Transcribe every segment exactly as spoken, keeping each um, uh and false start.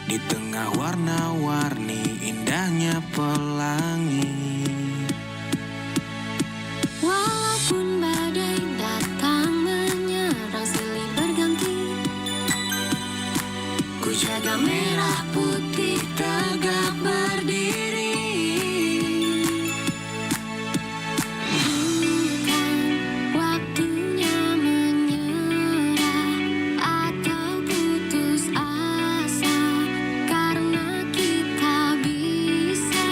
Di tengah warna-warni indahnya pelangi. Walaupun badai datang menyerang silih berganti, ku jaga merah putih tegak berdiri. Bukan waktunya menyerah atau putus asa, karena kita bisa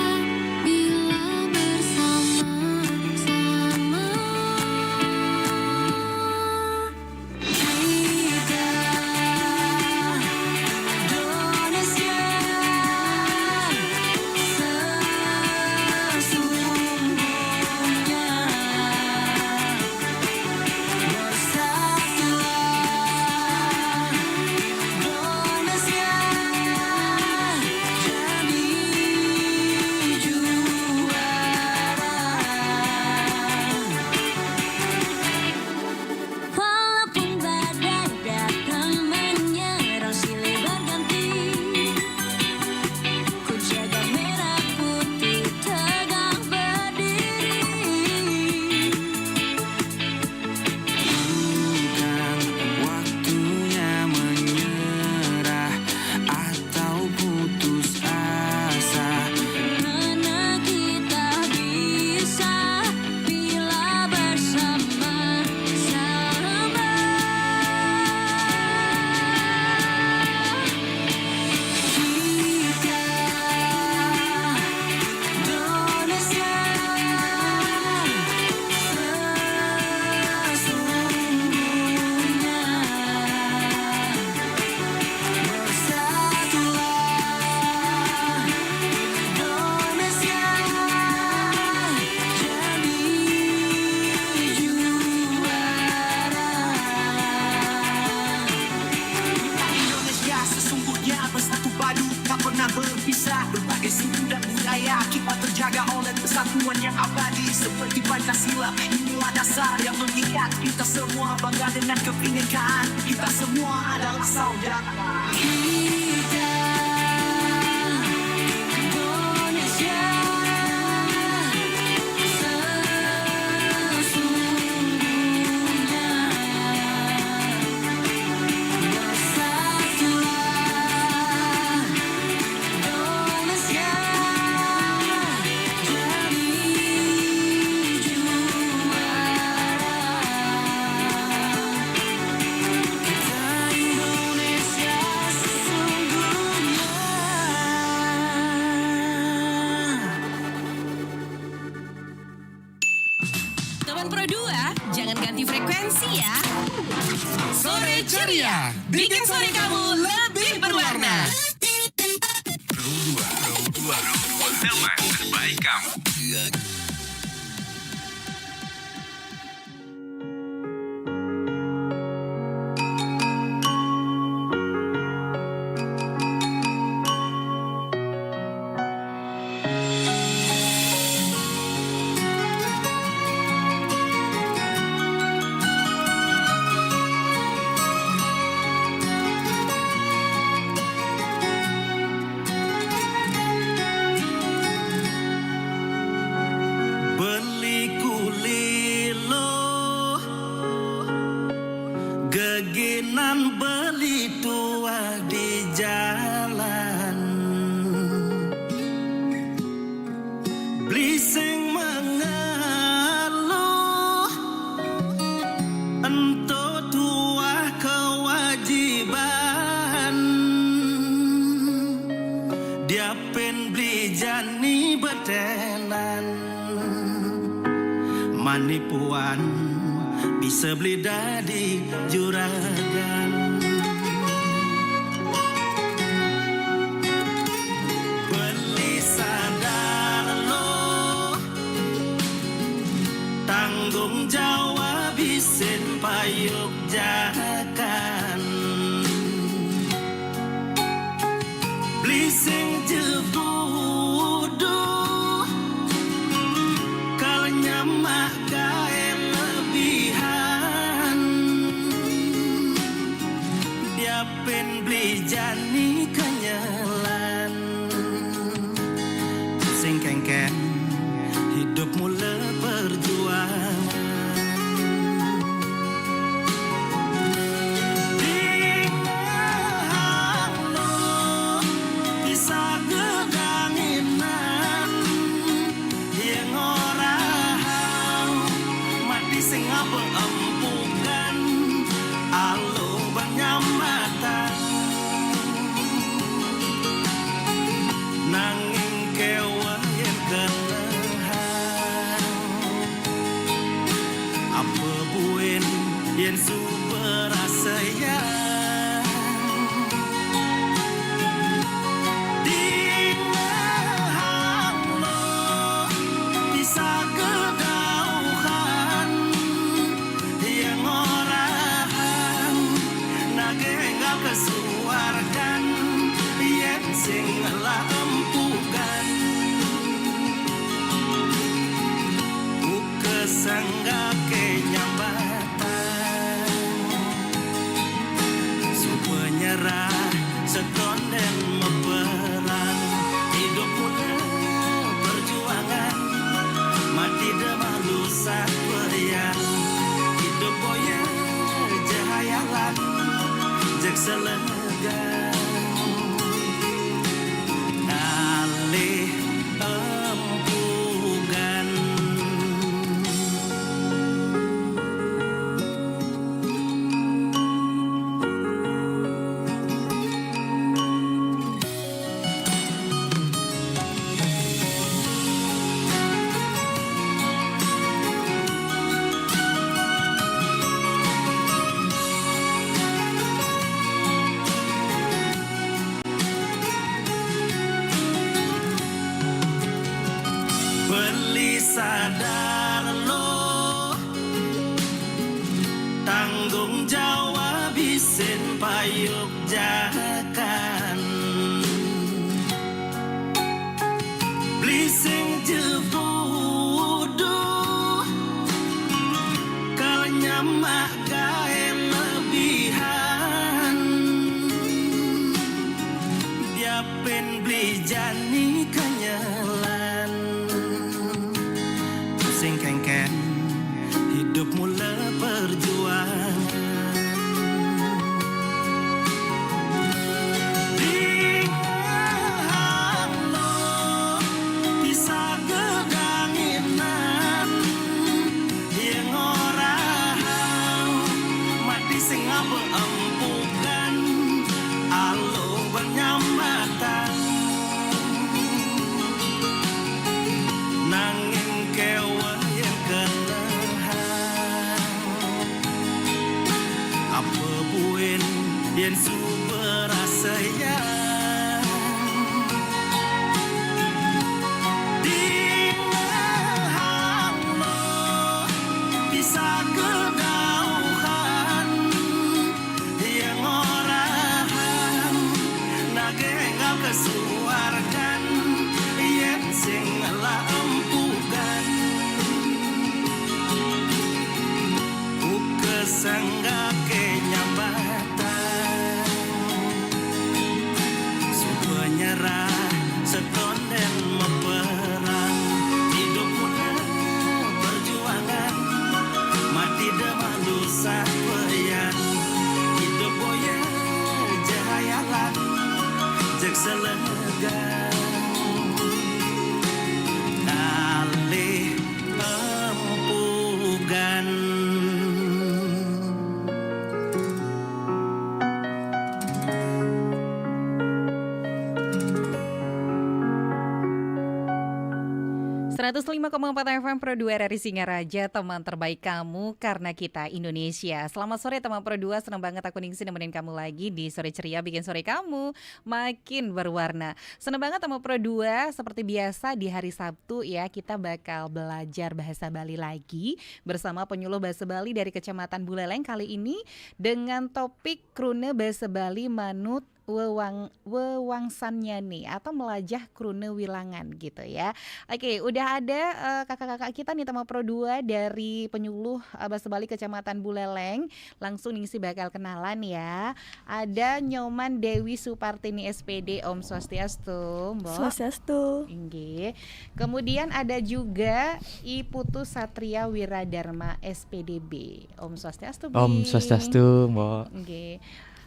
bila bersama-sama. Kita Indonesia sesungguhnya. Bersatulah Indonesia jadi juara. Walaupun badai datang menyerang silih berganti, ku jaga merah putih tegak berdiri. Bukan waktunya menyerah atau putus asa, karena kita bisa bila bersama-sama. Kita Indonesia sesungguhnya. Bersatulah Indonesia jadi juara. Indonesia sesungguhnya bersatu padu, tak pernah berpisah. Berbagai suku dan budaya kita terjaga oleh persatuan yang abadi seperti Pancasila. Inilah dasar yang mengikat kita semua bangga dengan kebinekaan. Kita semua adalah saudara. Kita Indonesia sesungguhnya. Bersatulah Indonesia jadi juara. Kita Indonesia sesungguhnya. Teman Pro dua, jangan ganti frekuensi ya. Sore Ceria, bikin sore kamu lebih berwarna. Pro dua, Pro dua, Pro dua, teman terbaik kamu. Beli kulilo, geginan beli tuah di jalan. Beli sing mengeluh, ento tuah kewajiban. Diapin beli jani betenan. Manipuan bisa beli dadi juragan. Beli sadar lo, tanggung jawab isin payuk jakan. Beli sing jebuduh, kal nyamak gae lebihan. Diapin Beli jani kenyelan, sing kengken hidup mula perjuangan. Dingehang lo kisah geganginan, yang orang mati sing apa empukan, alo banyamatan. Nanging kewa yen kelehang, apa buin yen suba rasayang. Dingehang lo kisah kedauhan, yang orang nagih enggal kesuargan, yen sing lah empukan. Uka sanggake nyambatan, suba nyerah setonden meperang. Idup mula perjuangan, mati demalu sapeyan. Idup boya jahayalan, jeg selegang alih empugan. Beli sadar lo tanggung jawab isin payuk jakan. Beli sing jebudu kal nyamak gae lebihan. Diapin beli jani kenyelan, sing kengken hidup mula perjuangan. Dingehang lo kisah geganginan, yang orang mati sing apa empukan, alo banyamatan. Nanging kewa yang kelehang, apa buin yen suba rasayang. Dingehang lo kisah kedauhan, yang orang nagih enggal kesuargan, yen sing lah empukan. Uka sanggake nyambatan, suba nyerah setonden meperang. Idup mula perjuangan, mati demalu sapeyan. Idup boya jahayalan, jeg selegang alih empugan. Seratus lima koma empat F M Pro dua R R I Singaraja, teman terbaik kamu karena kita Indonesia. Selamat sore teman Pro dua, senang banget aku Ningsi nemenin kamu lagi di Sore Ceria, bikin sore kamu makin berwarna. Senang banget teman Pro dua, seperti biasa di hari Sabtu ya, kita bakal belajar bahasa Bali lagi bersama penyuluh bahasa Bali dari Kecamatan Buleleng kali ini dengan topik kruna bahasa Bali manut wewang wewangsannya nih atau melajah kruna wilangan gitu ya. Oke, udah ada, eee, kakak-kakak kita nih Tama Pro dua dari penyuluh, eee, Basa Bali Kecamatan Buleleng. Langsung nih si bakal kenalan ya. Ada Nyoman Dewi Supartini S P D, Om Swastiastu, Mbok. Swastiastu. Inggih. Kemudian ada juga I Putu Satria Wiradharma S P D B. Om Swastiastu, Om Bing. Swastiastu, Mbok. Inggih.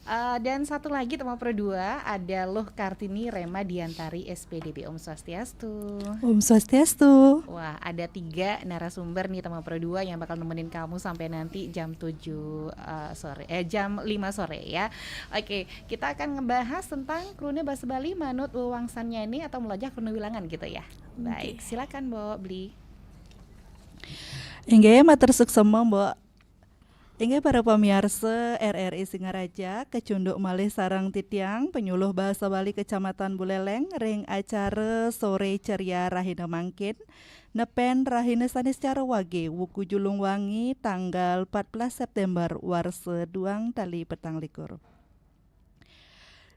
Eh, dan satu lagi Tama Pro dua ada Luh Kartini Rema Diantari S P D B. Om Swastiastu. Om Swastiastu. Wah, ada tiga narasumber nih Tama Pro dua yang bakal nemenin kamu sampai nanti jam tujuh, eh, sore, eh, jam lima sore ya. Oke, kita akan ngebahas tentang kruna basa Bali manut wewangsannya ini atau melajah kruna wilangan gitu ya. Baik, silakan Mbok Bli. Inggih, matur suksema, Mbok. Inggih, para pamiarsa R R I Singaraja, kecunduk malih sareng titiang penyuluh basa Bali Kecamatan Buleleng ring acara Sore Ceria rahina mangkin, nepen rahina Saniscara Wage, wuku Julung Wangi, tanggal empat belas September warsa duang tali petang likur.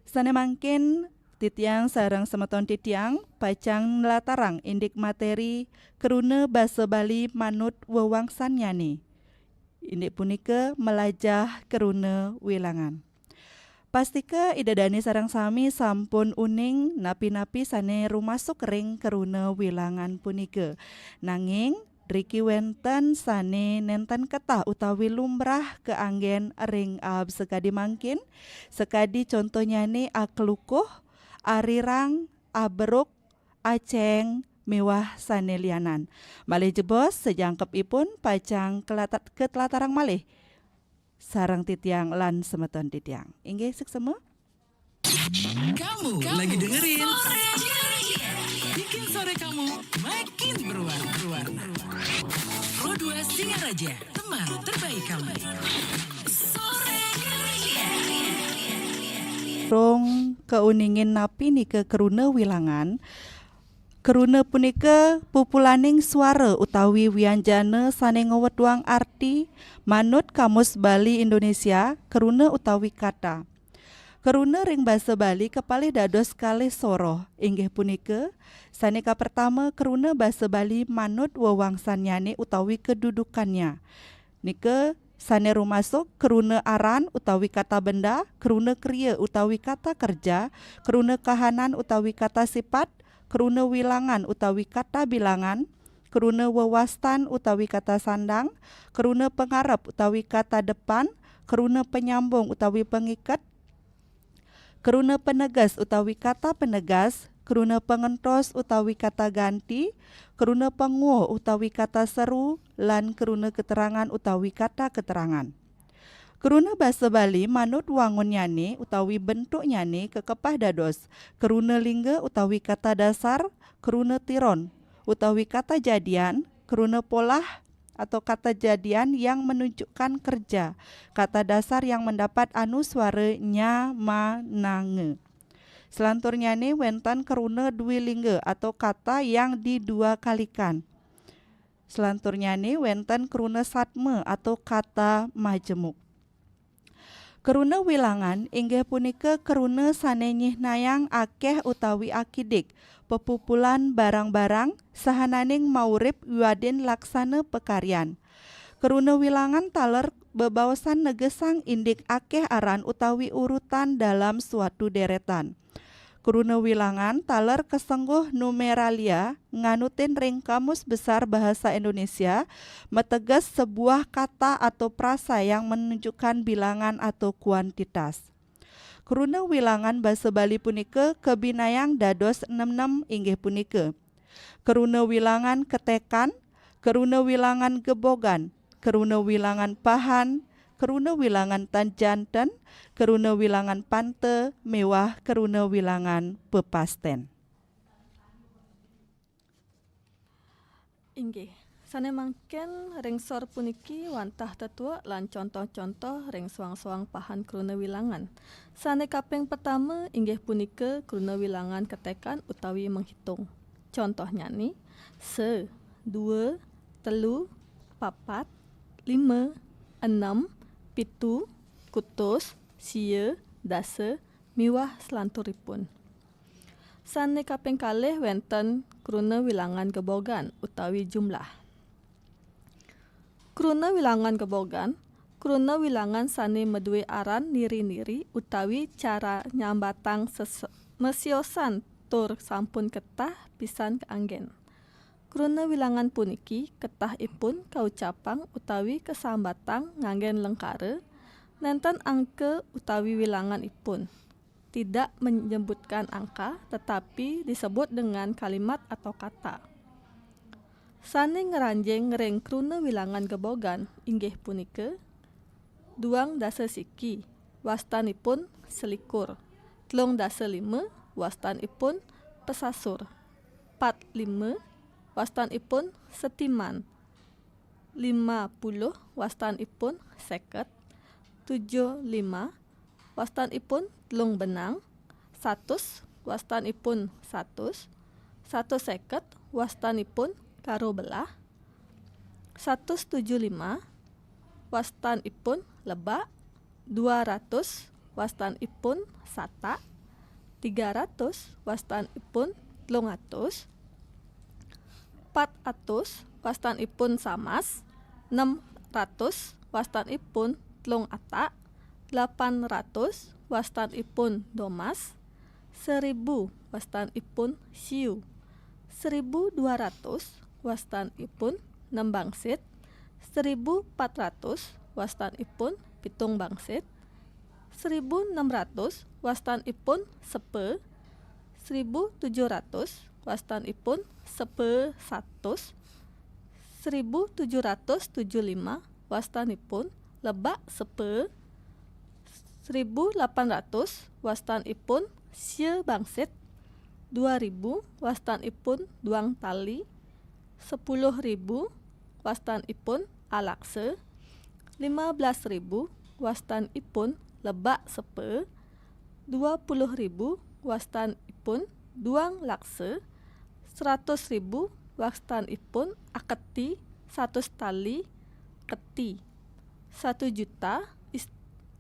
Sane mangkin, titiang sareng semeton titiang pacang nlatarang indik materi kruna basa Bali manut wewangsannyane. Indik punika melajah kruna wilangan. Pastika Ida Dane sareng sami sampun uning napi-napi sane rumasuk ring kruna wilangan punika. Nanging, driki wenten sane nenten ketah utawi lumrah kaanggen ring aab sakadi mangkin, sakadi contonyane aklukuh, arirang, aberuk, aceng, miwah sane lianan. Malih jebos, sajangkepipun pacang kelatat-, ketlatarang malih sareng titiang lan semeton titiang. Inggih, suksema. Kamu lagi dengerin bikin sore kamu makin berwarna. Pro dua Singaraja, teman terbaik kamu. Rung kauningin napi nika kruna wilangan? Kruna punika pupulaning swara utawi wianjana sane ngwetuang arti manut Kamus Bali Indonesia, kruna utawi kata. Kruna ring basa Bali kapalih dados kalih soroh, inggih punika, sane kapertama kruna basa Bali manut wewangsannyane utawi kedudukannya. Nika sane rumasuk kruna aran utawi kata benda, kruna kriya utawi kata kerja, kruna kahanan utawi kata sipat, kruna wilangan utawi kata bilangan, kruna wewastan utawi kata sandang, kruna pangarep utawi kata depan, kruna panyambung utawi pangiket, kruna paneges utawi kata penegas, kruna pangentos utawi kata ganti, kruna panguh utawi kata seru, lan kruna keterangan utawi kata keterangan. Kruna basa Bali manut wangunnyane utawi bentuknyane kakepah dados kruna lingga utawi kata dasar, kruna tiron utawi kata jadian, kruna polah atau kata jadian yang menunjukkan kerja, kata dasar yang mendapat anuswara nya, ma, na, nga. Selanturnyane wenten kruna dwi lingga atau kata yang diduakalikan. Selanturnyane wenten kruna satma atau kata majemuk. Kruna wilangan inggih punika kruna sane nyihnayang akeh utawi akidik pepupulan barang-barang sahananing maurip wiadin laksana pakaryan. Kruna wilangan taler bebaosan negesang indik akeh aran utawi urutan dalam suatu deretan. Kruna wilangan taler kasengguh numeralia nganutin ring Kamus Besar Bahasa Indonesia mateges sebuah kata atau prasa yang menunjukkan bilangan atau kuantitas. Kruna wilangan basa Bali punika kabinayang dados nem-nem, inggih punika kruna wilangan ketekan, kruna wilangan gebogan, kruna wilangan pahan, kruna wilangan tan janten, kruna wilangan panta, miwah kruna wilangan pepasten. Inggih, sane mangkin ring sor puniki wantah tetuek lan contoh-contoh ring soang-soang pahan kruna wilangan. Sane kaping pertama inggih punika kruna wilangan ketekan utawi menghitung. Contohnyane, se, dua, telu, papat, lima, enem, pitu, kutus, sia, dasa, miwah selanturipun. Sane kaping kalih wenten kruna wilangan gebogan utawi jumlah. Kruna wilangan gebogan, kruna wilangan sane madue aran niri-niri utawi cara nyambatang ses-, mesiosan tur sampun ketah pisan kaanggen. Kruna wilangan puniki ketahipun kaucapang utawi kasambatang nganggen lengkara, nenten angka utawi wilanganipun. Tidak menyebutkan angka, tetapi disebut dengan kalimat atau kata. Sane ngranjing ring kruna wilangan gebogan inggih punika, duang dasa siki, wastanipun selikur, telung dasa lima, wastanipun pesasur, pat lima, wastanipun setiman, lima puluh, wastanipun seket, tujuh lima, wastanipun telung benang, satus, wastanipun satus, satus seket, wastanipun karo belah, satus tujuh lima, wastanipun lebak, dua ratus, wastanipun satak, tiga ratus, wastanipun telung atus, pat atus, wastanipun samas, enam ratus, wastanipun telung atak, delapan ratus, wastanipun domas, seribu, wastanipun siu, seribu dua ratus, wastanipun nem bangsit, seribu pat ratus, wastanipun pitung bangsit, seribu nem ratus, wastanipun sepe, seribu tujuh ratus, wastanipun sepe satus, seribu tujuh ratus tujuh lima, wastanipun lebak sepe, seribu lapan ratus, wastanipun sia bangsit, dua ribu, wastanipun duang tali, sepuluh ribu, wastanipun alaksa, lima belas ribu, wastanipun lebak sepe, dua puluh ribu, wastanipun duang laksa, seratus ribu, wastanipun aketi, satus tali keti, satu juta, is-,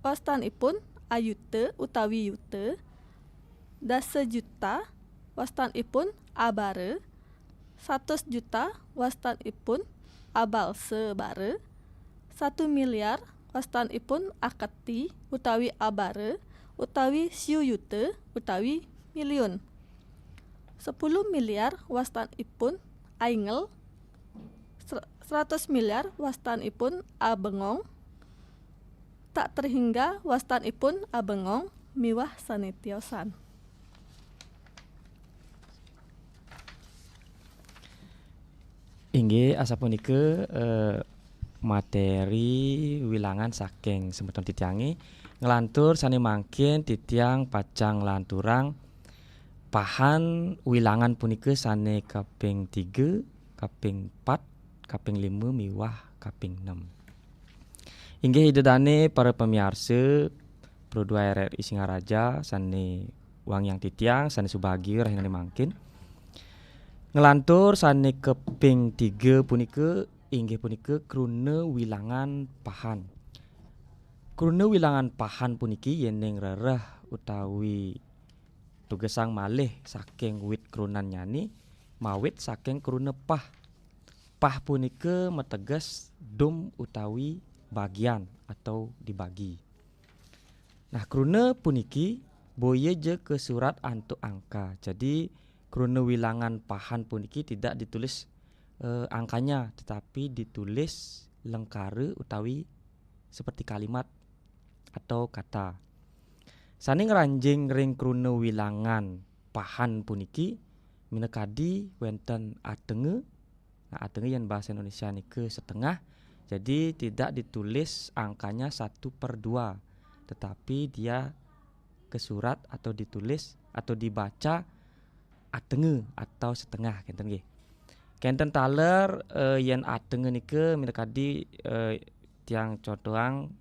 wastanipun ayuta utawi yuta, dasa juta, wastanipun abara, satus juta, wastanipun abalsa bara, satu miliar, wastanipun aketi utawi abara, utawi siu yuta utawi miliun, sepuluh miliar, wastanipun aingel, ser-, seratus miliar, wastanipun abengong, tak terhingga, wastanipun abengong, miwah sane tiosan. Inggih, asapunika, eh, materi wilangan saking semeton titiange. Nglantur sane mangkin titiang pacang nglanturang pahan wilangan punika sane kaping tiga, kaping pat, kaping lima miwah kaping enam. Inggih Ida dane para pamiarsa Pro dua R R I Singaraja sane wangiang titiang, sane subagia rahinane mangkin. Nglantur sane kaping tiga punika inggih punika kruna wilangan pahan. Kruna wilangan pahan puniki yening rereh utawi tugesang malih saking wit krunannyane mawit saking kruna pah. Pah punika mateges dum utawi bagian atau dibagi. Nah, kruna puniki boya ja kasurat antuk angka. Jadi, kruna wilangan pahan puniki tidak ditulis, eh, angkanya, tetapi ditulis lengkara utawi seperti kalimat atau kata. Sane ngranjing ring kruna wilangan pahan puniki minakadi wenten atenga. Nah, atenga yen bahasa Indonesia nika setengah. Jadi tidak ditulis angkanya satu per dua, tetapi dia kesurat atau ditulis atau dibaca atenga atau setengah, kenten nggih. Kenten taler, eh, yen atenga nika minakadi, eh, tiang contohang,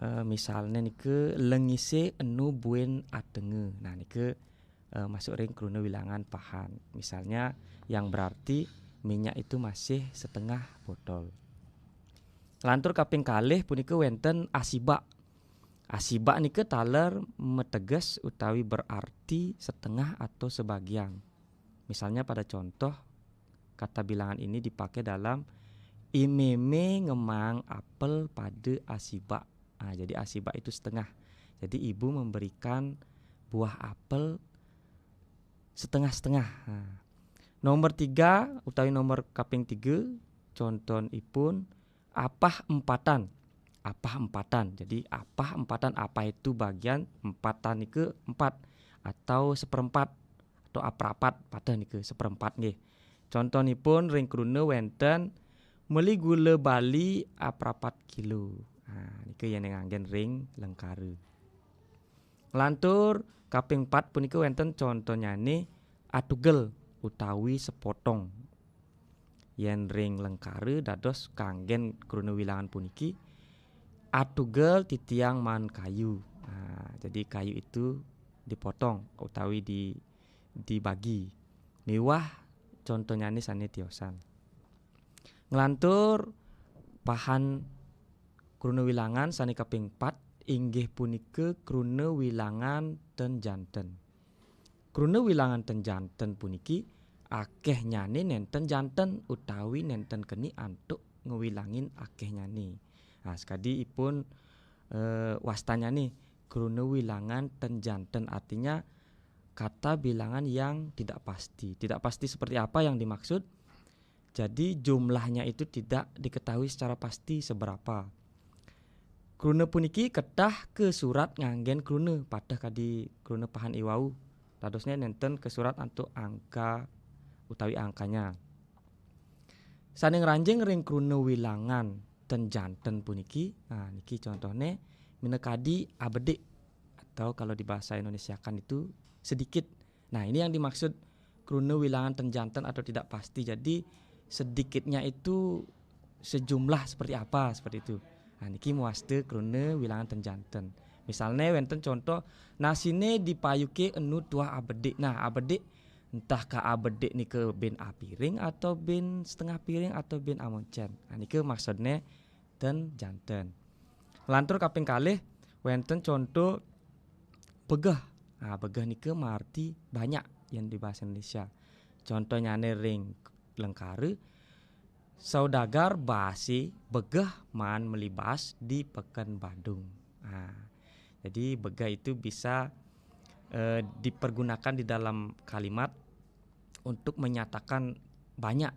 eh, misalne nika lengise enu buin atenga. Nah, nika, eh, masuk ring kruna wilangan pahan. Misalnya yang berarti minyak itu masih setengah botol. Lantur kaping kalih punika wenten asibak. Asibak nika taler mateges utawi berarti setengah atau sebagian. Misalnya pada contoh, kata bilangan ini dipakai dalam I Mémé ngemaang apel pada asibak. Ah, jadi asibak itu setengah. Jadi ibu memberikan buah apel setengah-setengah. Nah, nomor tiga utawi nomor kaping tiga, contohipun apah empatan. Apah empatan. Jadi apah empatan, apah itu bagian, empatan nika empat atau seperempat atau aprapat, pateh nika seperempat nggih. Contohipun ring kruna wenten meli gula bali aprapat kilo. Nah, nika yen nganggen ring lengkara. Nglantur kaping empat punika wenten contohnyane atugel utawi sepotong. Yen ring lengkara dados kanggen kruna wilangan puniki, atugel titiang maan kayu. Nah, jadi kayu itu dipotong utawi di, dibagi. Miwah contohnyane sane tiosan. Nglantur pahan kruna wilangan sane kaping pat inggih punika kruna wilangan ten janten. Kruna wilangan ten janten puniki akehnyane nenten janten utawi nenten keni antuk ngwilangin akehnyane. Nah, sakadi ipun, eh, wastanyane, kruna wilangan ten janten, artinya kata bilangan yang tidak pasti. Tidak pasti seperti apa yang dimaksud? Jadi jumlahnya itu tidak diketahui secara pasti seberapa. Kruna puniki ketah kasurat nganggen kruna, pateh kadi kruna pahan iwau. Dadosnya nenten kasurat antuk angka utawi angkanya. Sane ngranjing ring kruna wilangan ten janten puniki, nah, niki contohne minakadi abedik, atau kalau di bahasa Indonesiakan itu sedikit. Nah, ini yang dimaksud kruna wilangan ten janten atau tidak pasti. Jadi sedikitnya itu sejumlah seperti apa, seperti itu. Nah, niki mawasta kruna wilangan ten janten. Misalnya wenten contoh, nasine dipayuke enu tuah abedik. Nah, abedik, entah ka abedik nika bin apiring atau bin setengah piring atau bin amoncen. Nah, nika maksudnya ten janten. Lantur kaping kalih wenten contoh begeh. Nah, begeh nika maarti banyak yen di bahasa Indonesia. Contohnyane ring lengkara, saudagar baase begeh maan meli baas di Peken Badung. Nah, jadi begeh itu bisa, eh, dipergunakan di dalam kalimat untuk menyatakan banyak.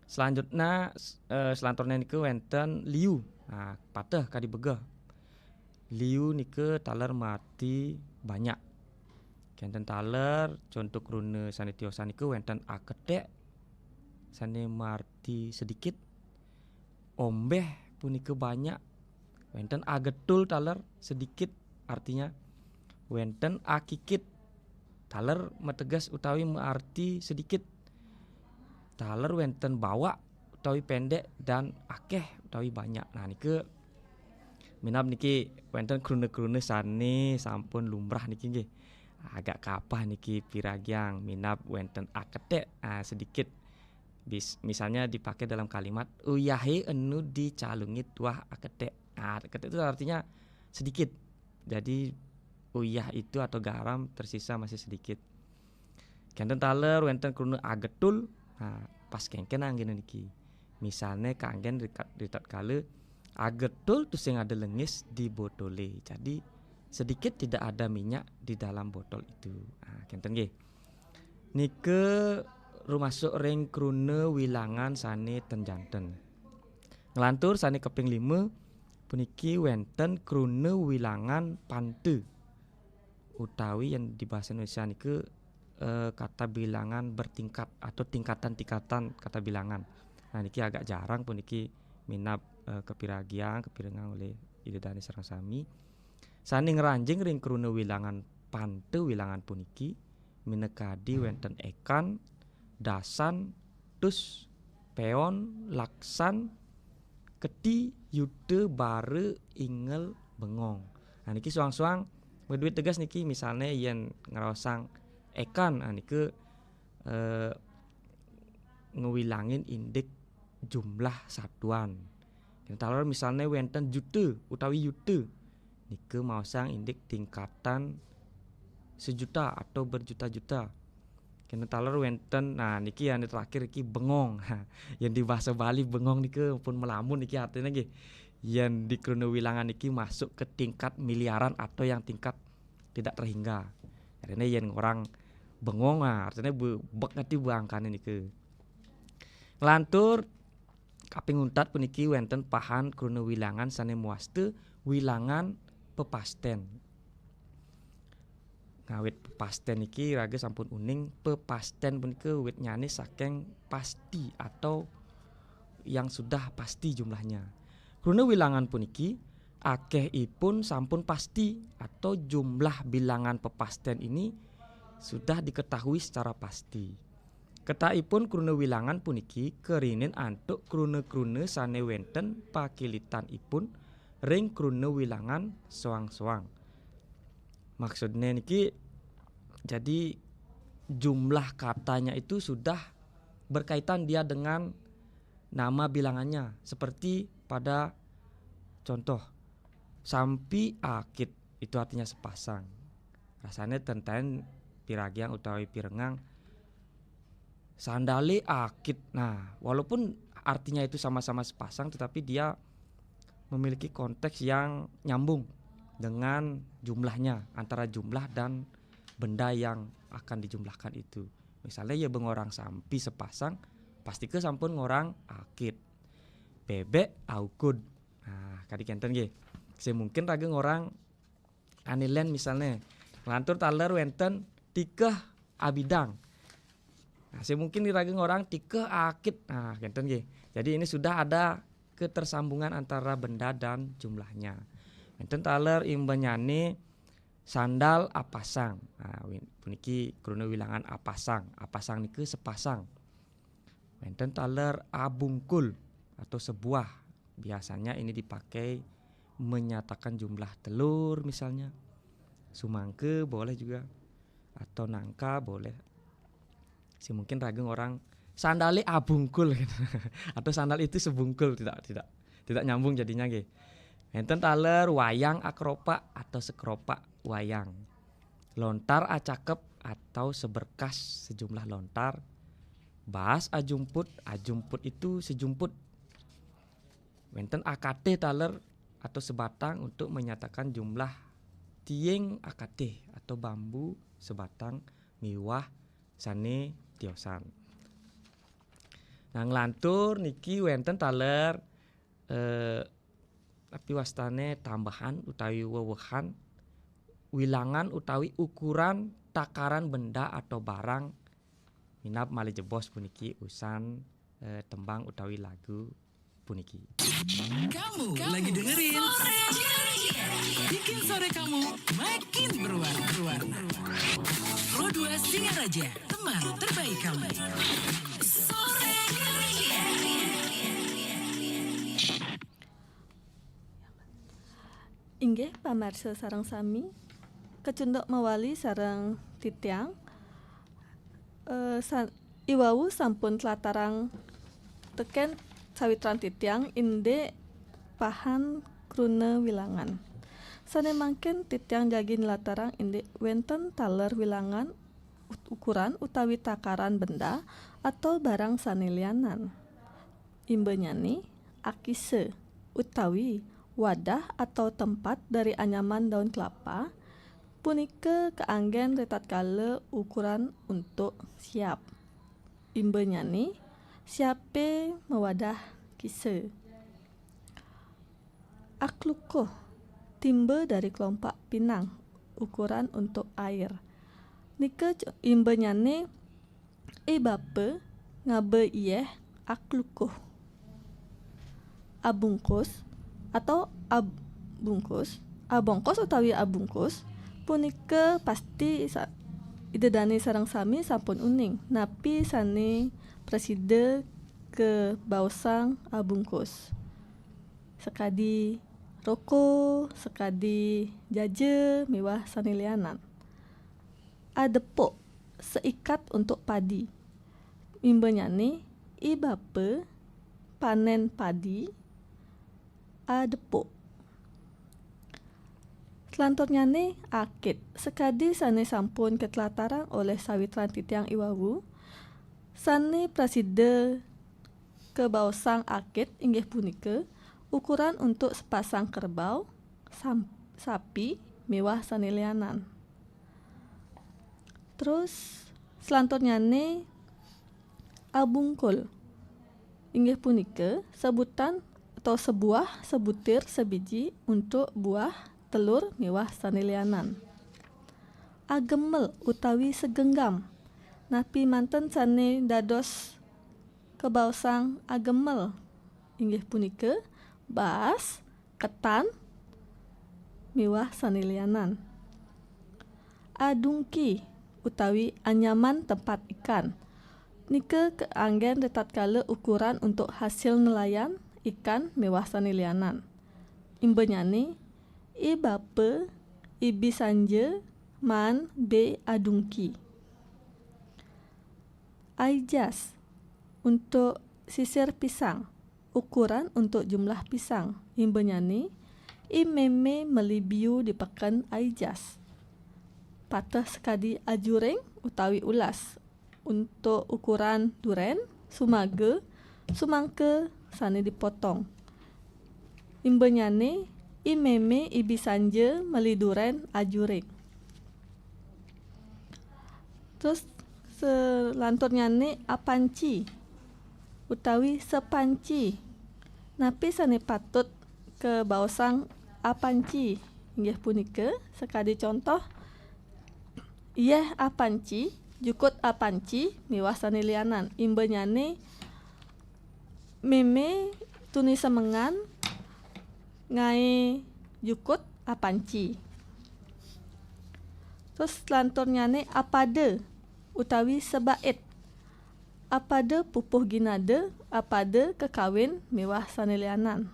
Selanjutnya, s-, eh, selanturnya niku wenten liu. Nah, pateh kadi begeh. Liu nika taler maarti banyak. Kenten taler, contoh kruna sane tiosan niku wenten aketek, sane maarti sedikit. Ombeh punika banyak. Wenten agetul taler sedikit, artinya wenten akikit taler mateges utawi maarti sedikit. Taler wenten bawak utawi pendek dan akeh utawi banyak. Nah, nika minab niki wenten kruna-kruna sane sampun lumrah niki nggih. Agak kapah niki piragiang minab wenten aketek, ah, sedikit. Bis-, misalnya dipakai dalam kalimat, "Uyahe enu dicalungi tuah aketek." Nah, aketek itu artinya sedikit. Jadi uyah itu atau garam tersisa masih sedikit. Kenten taler wenten kruna agetul. Nah, pas kengken anggena niki. Misalnya kanggen rikat-, ritatkala agetul tusing ada lengis di botole. Jadi sedikit tidak ada minyak di dalam botol itu. Nah, kenten nggih. Nika rumasuk ring kruna wilangan sane ten janten. Nglantur sane kaping lima puniki wenten kruna wilangan pante, utawi yen di bahasa Indonesia nika, eh, kata bilangan bertingkat atau tingkatan-tingkatan kata bilangan. Nah, niki agak jarang puniki minab, eh, kapiragiang, kapirengang olih Ida Dane sareng sami. Sane ngranjing ring kruna wilangan pante wilangan puniki minakadi wenten ekan, dasan, tus, peon, laksan, keti, yuta, bara, ingel, bengong. Nah, niki suang-suang maduit teges niki, misalne yen ngraosang ekan, nah, nika, eh, ngwilangin indik jumlah satuan. Yen taler misalne wenten juta utawi yuta. Niki maosang indik tingkatan sejuta atau berjuta-juta. Kena taler wenten, nah, niki yang terakhir niki bengong. Yang di bahasa Bali bengong niki pun melamun niki artinya nggih. Yang di kruna wilangan niki masuk ke tingkat miliaran atau yang tingkat tidak terhingga. Karena yang orang bengong, nah, artinya bu, bek ngerti bu angkane niki. Ngelantur kaping untat puniki wenten pahan kruna wilangan sane muaste wilangan pepasten. Ngawit pepasten niki raga sampun uning, pepasten punika witnyane saking pasti atau yang sudah pasti jumlahnya. Kruna wilangan puniki akeh ipun sampun pasti atau jumlah bilangan pepasten ini sudah diketahui secara pasti. Ketakipun kruna wilangan puniki kerinin antuk kruna-kruna sane wenten pakilitan ipun ring kruna wilangan soang-soang. Maksudnya niki, jadi jumlah katanya itu sudah berkaitan dia dengan nama bilangannya. Seperti pada contoh, sampi akit itu artinya sepasang. Rasanya tenten piragiang utawi pirengang sandale akit. Nah, walaupun artinya itu sama-sama sepasang, tetapi dia memiliki konteks yang nyambung dengan jumlahnya, antara jumlah dan benda yang akan dijumlahkan itu. Misalnya ya bengorang sampi sepasang, pasti ke sampun ngorang akit. Bebek aukud. Nah, kadi kenten nggih. Sing mungkin raga ngorang anilen misalnya. Ngelantur taler wenten tikeh abidang. Nah, sing mungkin raga ngorang tikeh akit. Nah, kenten nggih. Jadi ini sudah ada ketersambungan antara benda dan jumlahnya. Wenten taler imbenyane sandal apasang. Nah, win- puniki kruna wilangan apasang. Apasang niku sepasang. Wenten taler abungkul atau sebuah. Biasanya ini dipakai menyatakan jumlah telur misalnya. Sumangke boleh juga. Atau nangka boleh. Si mungkin raga ngorang sandale abungkul gitu. Atau sandal itu sebungkul, tidak tidak tidak nyambung jadinya nggih. Wenten taler wayang akropak atau sekropak wayang. Lontar acakep atau seberkas sejumlah lontar. Baas ajumput, ajumput itu sejumput. Wenten akatih taler atau sebatang untuk menyatakan jumlah tiing akatih atau bambu sebatang miwah sane tiosan. Nah, nglantur niki wenten taler, eh, tapi wastane tambahan utawi wewehan, wilangan utawi ukuran takaran benda atau barang minab malih jebos puniki usan, eh, tembang utawi lagu puniki. Kamu lagi dengerin Bikin sore kamu makin berwarna. Berwarna. Pro dua Singaraja, teman terbaik kamu. Sore Inggih pamarsa sareng sami, kecunduk mawali sareng titiang. Eh, sa- iwau sampun tlatarang teken sawitran titiang indik pahan kruna wilangan. Sane mangkin titiang jagi nlatarang indik wenten taler wilangan, ut- ukuran utawi takaran benda atau barang sane lianan. Imbenyane, akisa utawi wadah atau tempat dari anyaman daun kelapa punika kaanggen ritatkala ukuran untuk siap. Imbenyane, siape mawadah kisa. Aklukuh, timba dari kelompok pinang, ukuran untuk air. Nika c- imbenyane, "Eh bapa, ngaba iyeh aklukuh." Abungkus atau abungkus, abongkos utawi abungkus punika pasti sa- Ida dane sareng sami sampun uning napi sane prasida kabaosang abungkus. Sakadi roko, sakadi jaja miwah sane lianan. Adepuk, seikat untuk padi. Imbenyane, "I bapa, panen padi." Adepuk. Selanturnyane akit. Sakadi sane sampun katlatarang olih sawitran titiang iwau, sane prasida kabaosang akit inggih punika ukuran untuk sepasang kerbau, sam-, sapi, miwah sane lianan. Terus, selanturnyane abungkul. Inggih punika sebutan atau sebuah, sebutir, sebiji untuk buah, telur, miwah sane lianan. Agemel utawi segenggam. Napi manten sane dados kabaosang agemel? Inggih punika baas, ketan, miwah sane lianan. Adungki utawi anyaman tempat ikan. Nika kaanggen ritatkala ukuran untuk hasil nelayan ikan miwah sane lianan. Imbanyane, I Bapa, I Bisanja, maan B Adungki. Aijas untuk sisir pisang, ukuran untuk jumlah pisang. Imbanyane, I Meme meli biu di peken Aijas. Pateh sakadi ajuring utawi ulas untuk ukuran duren, sumaga, sumangka sane dipotong. Imbanyane, I Meme I Bisanja meli duren ajuring. Terus selanturnyane apanci utawi sepanci. Napi sane patut kabaosang apanci? Inggih punika, sakadi contoh, yeh apanci, jukut apanci, miwah sane lianan. Imbanyane, Meme tuni semengan ngae jukut apanci. Terus selanturnyane apada utawi sebait. Apada pupuh ginada, apada kekawin miwah sane lianan.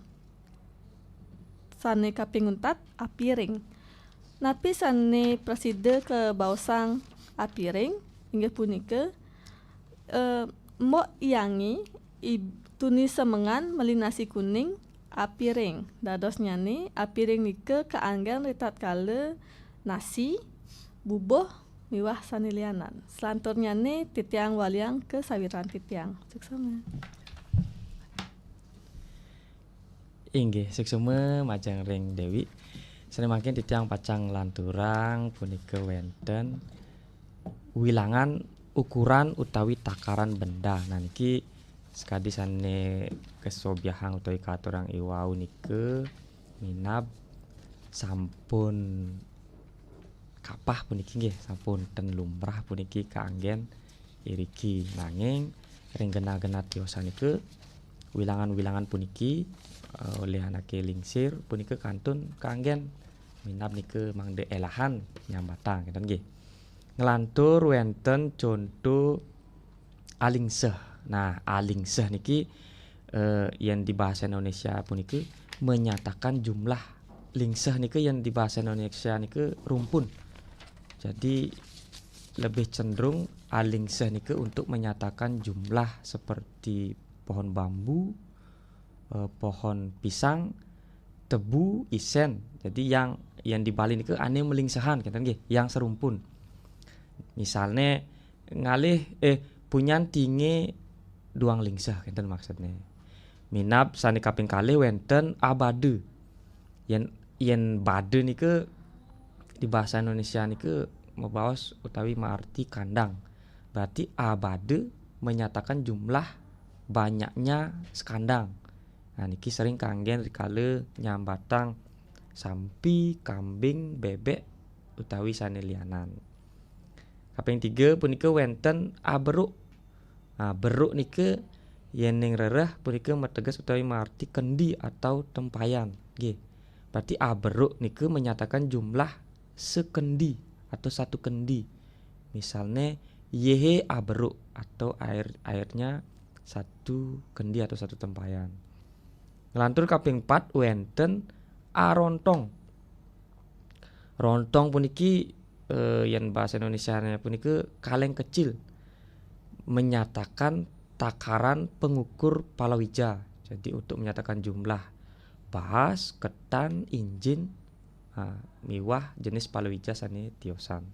Sane kaping untat, apiring. Napi sane prasida kabaosang apiring? Inggih punika, eh, Mbok Yangi ib-, tuni semengan meli nasi kuning, apiring. Dadosnyane, apiring nika kaanggen ritatkala nasi, bubuh, miwah sane lianan. Selanturnyane titiang waliang ka sawitran titiang. Suksema. Inggih, suksema majeng ring Dewi. Sane mangkin titiang pacang lanturang punika wenten wilangan ukuran utawi takaran benda. Nah, niki sakadi sane kasobiahang utawi katurang iwau nika minab sampun kapah puniki nggih, sampun ten lumrah puniki kaanggen iriki. Nanging ring genah-genah tiosan nika wilangan-wilangan puniki, eh, olih anake lingsir punika kantun kaanggen minab nika mangda elahan nyambatang kenten nggih. Nglantur wenten conto alingseh. Nah, alingseh niki, eh, yen di bahasa Indonesia puniki menyatakan jumlah. Lingseh nika yen di bahasa Indonesia nika rumpun. Jadi lebih cenderung alingseh nika untuk menyatakan jumlah seperti pohon bambu, eh, pohon pisang, tebu, isen. Jadi yang, yang di Bali nika ane melingsehan kenten nggih, yang serumpun. Misalne ngalih, eh, punyan tinge duang lingseh kenten maksudne. Minab sane kaping kalih wenten abade. Yen, yen bade nika di bahasa Indonesia nika mabaos utawi maarti kandang. Berarti abade menyatakan jumlah banyaknya sekandang. Nah, niki sering kanggen rikala nyambatang sampi, kambing, bebek, utawi sane lianan. Kaping tiga punika wenten aberuk. Nah, beruk nika yening rereh punika mateges utawi maarti kendi atau tempayan. Nggih. Berarti aberuk nika menyatakan jumlah sekendi atau satu kendi. Misalne, yehe aberuk atau air, airnya satu kendi atau satu tempayan. Nglantur kaping pat wenten arontong. Rontong puniki, eh, yen bahasa Indonesianya punika kaleng kecil, menyatakan takaran pengukur palawija. Jadi untuk menyatakan jumlah baas, ketan, injin, Nah, miwah jenis palawija sané tiosan.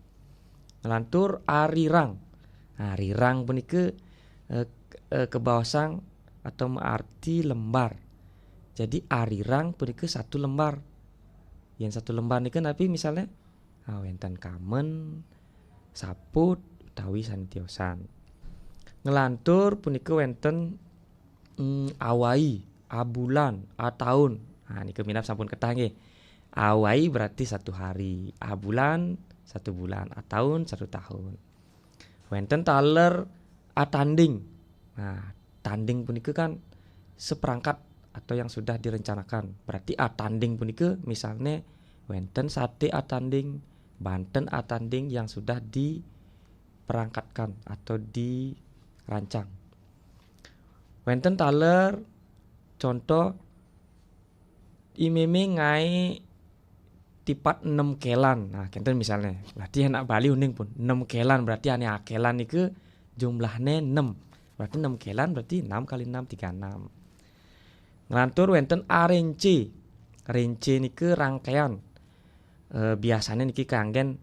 Nglantur arirang. Nah, rirang punika, eh, k- eh, kabaosang atau maarti lembar. Jadi arirang punika satu lembar. Yén satu lembar nika napi misalnya? Ah, wénten kamen, saput, utawi sané tiosan. Nglantur punika wénten, mm, awai, abulan, ataun. Nah, nika minab sampun ketah nggih. Awai berarti satu hari, abulan satu bulan, ataun satu tahun. Wénten taler atanding. Nah, tanding punika kan seperangkat atau yang sudah direncanakan. Berarti atanding punika misalnya wénten saté atanding, banten atanding yang sudah diperangkatkan atau dirancang. Wénten taler contoh, I Mémé ngaé tipat enam kélan. Nah, kénten misalnya. Berarti anak Bali uning pun. Enam kélan berarti ané akélan nika jumlahnya enam. Berarti enam kélan berarti enam kali enam, tiga enam. Nglantur wénten aréncé. Réncé nika rangkaian. Eh, biasanya niki kanggén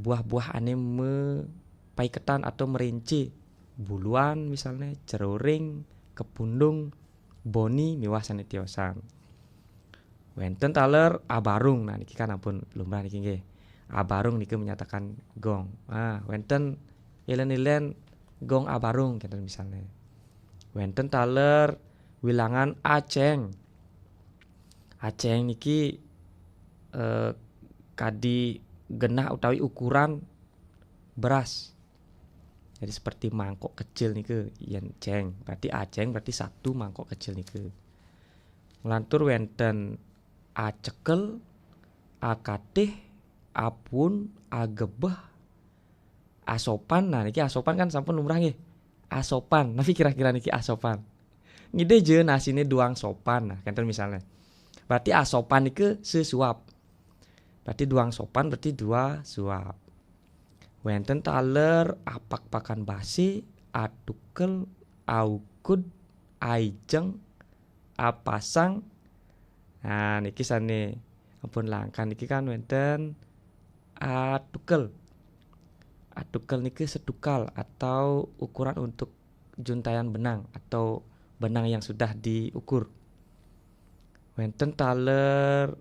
buah-buah ané mapaiketan atau meréncé. Buluan misalnya, ceruring, kepundung, boni miwah sané tiosan. Wénten taler abarung. Nah, niki kan ampun lumrah niki nggih. Abarung niki menyatakan gong. Ah, wénten ilén-ilén gong abarung kénten misalnya. Wénten taler wilangan acéng. Acéng niki, eh, kadi genah utawi ukuran beras. Jadi seperti mangkok kecil nika, yén céng. Berarti acéng berarti satu mangkok kecil nika. Nglantur wénten acekel, akatih, apun, agebeh, asopan. Nah, niki asopan kan sampun lumrah nggih. Asopan. Napi kira-kira niki asopan? Ngidih ja nasiné duang sopan. Nah, kénten misalnya. Berarti asopan nika sesuap. Berarti duang sopan berarti dua suap. Wénten taler apak-pakan basi, atukel, aukud, aijeng, apasang. Nah, niki sané ampun langkah niki kan wénten atukel. Atukel niki setukal atau ukuran untuk juntayan benang atau benang yang sudah diukur. Wénten taler,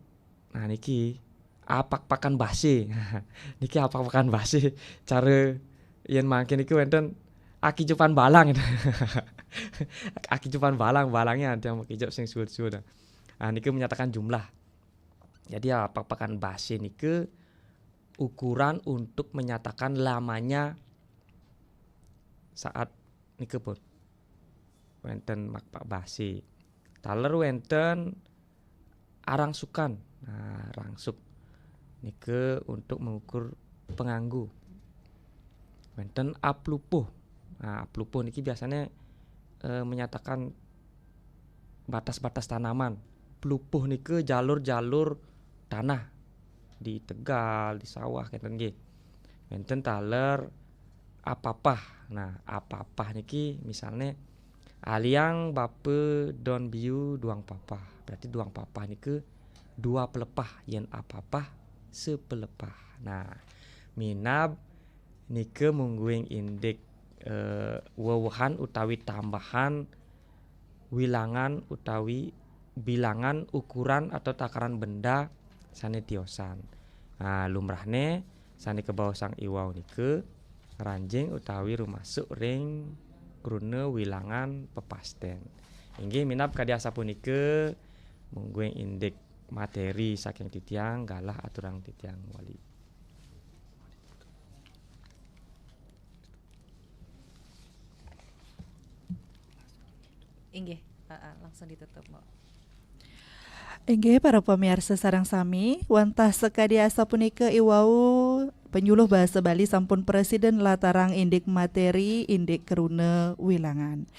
nah niki apak-pakan basi. Niki apak-pakan basi. Cara yén mangkin niki wénten akijupan balang. Akijupan balang, balangnya ada yang makijup sing suud-suud. Nah, niki menyatakan jumlah. Jadi apak-pakan basi niki ukuran untuk menyatakan lamanya saat nika pun. Wénten makpak basi. Taler wénten arangsukan. Nah, rangsuk nika untuk mengukur penganggu. Wénten aplupuh. Nah, aplupuh niki biasanya, eh, menyatakan batas-batas tanaman. Plupuh nika jalur-jalur tanah di tegal, di sawah kénten nggih. Wénten taler apapah. Nah, apapah niki misalnya aliang bapa don biu duang papah. Berarti duang papah nika dua pelepah, yén apapah sepelepah. Nah, minab nika mungguing indik, eh, wewehan utawi tambahan wilangan utawi bilangan ukuran atau takaran benda sané tiosan. Nah, lumrahné sané kabaosang iwau nika ranjing utawi rumasuk ring kruna wilangan pepastén. Inggih minab kadi asapunika mungguing indik materi saking titiang, galah aturang titiang wali. Inggih, heeh, langsung ditutup, Mbok. Inggih, para pamiarsa sareng sami, wantah sakadi asapunika iwau penyuluh bahasa Bali sampun presiden latarang indik materi, indik kruna wilangan.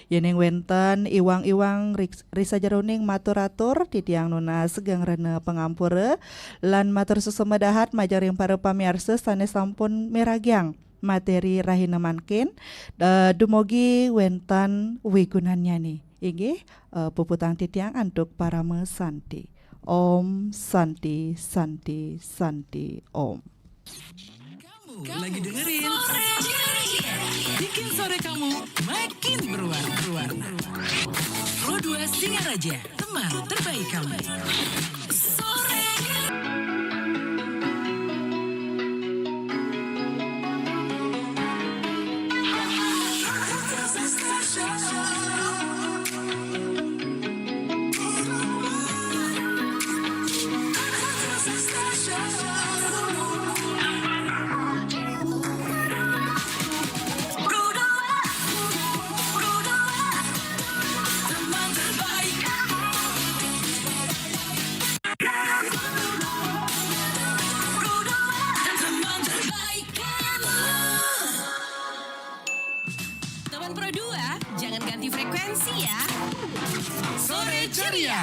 Yéning wénten iwang-iwang ri sajeroning matur-atur, titiang nunas geng rena pangampura lan matur sesamedahat majeng ring para pamiarsa sané sampun miragiang materi rahina mangkin, eh, dumugi wénten wigunannyané. Inggih, eh, puputang titiang antuk parama santi. Om Santi, Santi, Santi, Om. Kamu lagi dengerin Bikin Sore Kamu Makin Berwarna. Pro dua Singaraja, teman terbaik kamu. Teman Pro dua, jangan ganti frekuensi ya. Sore Ceria.